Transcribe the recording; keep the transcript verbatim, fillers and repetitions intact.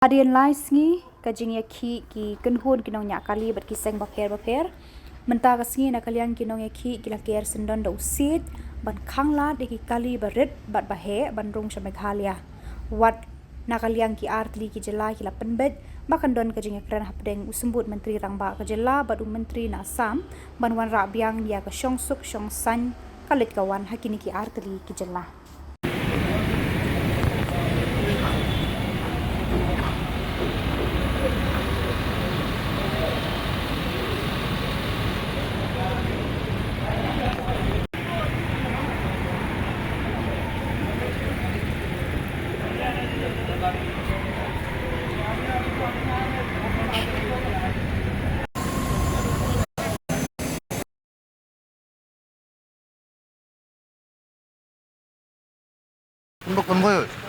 Hadien lai sngi ka jingïakhih ki kynhun ki nongñiah kali bad ki seng bapher bapher. Mynta ka sngi na ka liang ki nongïakhih ki la ker syndon da u siej ban khanglad ïa ki kali ba rit bad ba heh ban rung sha Meghalaya. Wat na ka liang ki artylli ki jylla ki la pynbeit ba kan don ka jingïakren hapdeng u Symbud Myntri Rangbah ka jylla bad u Myntri na Assam ban wanrah biang ïa ka shongsuk shongsaiñ ka leit ka wan ha kine ki artylli ki jylla. Kun ba kun boy.